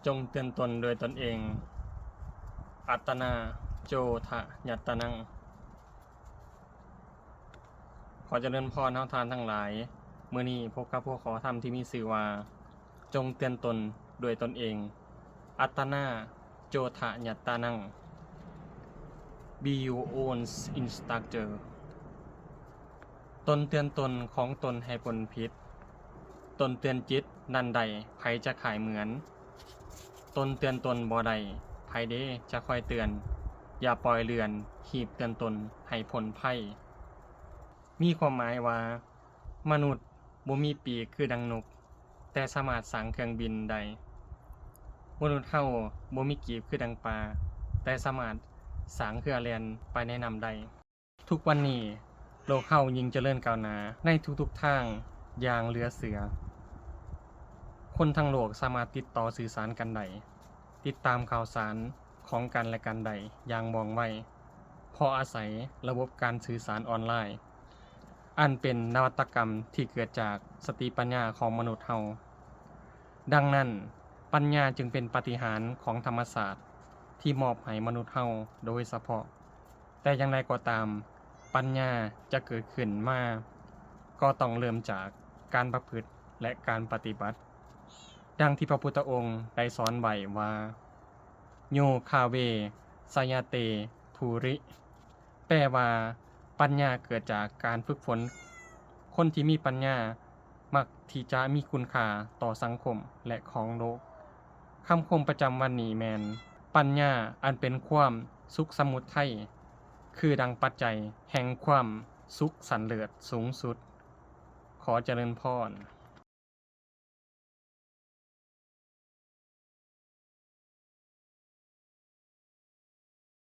ຈົ່ງເຕືອນຕົນດ້ວຍຕົນເອງ. ອັດຕະນາ ໂຈທະຍັດຕະນັງ. ຂໍຈະເລີນພອນເຮົາທ່ານທັງຫຼາຍ. ມື້ນີ້ພົບກັບຫົວຂໍ້ທຳທີ່ມີຊື່ວ່າ ຈົ່ງເຕືອນຕົນດ້ວຍຕົນເອງ. ອັດຕະນາ ໂຈທະຍັດຕະນັງ. Be your own instructor. ຕົນເຕືອນຕົນຂອງຕົນໃຫ້ພົ້ນຜິດ. ຕົນເຕືອນຈິດນັ້ນໄດ້ ໃຜຈະຄ້າຍເໝືອນ. ຕົນເຕືອນຕົນບໍ່ໄດ້ ໃຜເດຈະຄອຍເຕືອນ. ຢ່າປ່ອຍເລື່ອນ ຮີບເຕືອນຕົນໃຫ້ພົ້ນໄພ. ມີຄວາມໝາຍວ່າ ມະນຸດບໍ່ມີປີກຄືດັ່ງນົກ ແຕ່ສາມາດສ້າງເຄື່ອງບິນໄດ້. ມະນຸດເຮົາບໍ່ມີກີບຄືດັ່ງປາ ແຕ່ສາມາດສ້າງເຮືອແລ່ນໄປໃນນ້ຳໄດ້. ທຸກວັນນີ້ ໂລກເຮົາຍິ່ງຈະເລີນກ້າວໜ້າໃນທຸກໆທາງຢ່າງເຫຼືອເຊື່ອ. ຄົນທັງໂລກສາມາດຕິດຕໍ່ສື່ສານກັນໄດ້, ຕິດຕາມຂ່າວສານຂອງກັນແລະກັນໄດ້ຢ່າງວ່ອງໄວ ເພາະອາໄສລະບົບການສື່ສານອອນລາຍ ອັນເປັນນະວັດຕະກຳທີ່ເກີດຈາກສະຕິປັນຍາຂອງມະນຸດເຮົາ. ດັ່ງນັ້ນ, ປັນຍາຈຶ່ງເປັນປາຕິຫານຂອງທຳມະຊາດທີ່ມອບໃຫ້ມະນຸດເຮົາໂດຍສະເພາະ. ແຕ່ຢ່າງໃດກໍຕາມ, ປັນຍາຈະເກີດຂຶ້ນມາ ກໍຕ້ອງເລີ່ມຈາກການປະພຶດ ແລະ ການປະຕິບັດ. ດັ່ງທີ່ພະພຸດທະອົງໄດ້ສອນໄວ້ວ່າ ໂຍຄາເວ ຊະຍະເຕ ພູລິ ແປວ່າ ປັນຍາເກີດຈາກການຝຶກຝົນ. ຄົນທີ່ມີປັນຍາມັກທີ່ຈະມີຄຸນຄ່າຕໍ່ສັງຄົມ ແລະ ຂອງໂລກ. ຄຳຄົມປະຈຳວັນນີ້ແມ່ນ ປັນຍາອັນເປັນຄວາມສຸກສະໝຸດໄທ ຄືດັ່ງປັດໄຈແຫ່ງຄວາມສຸກຊັ້ນເລີດສູງສຸດ. ຂໍຈະເລີນພອນ.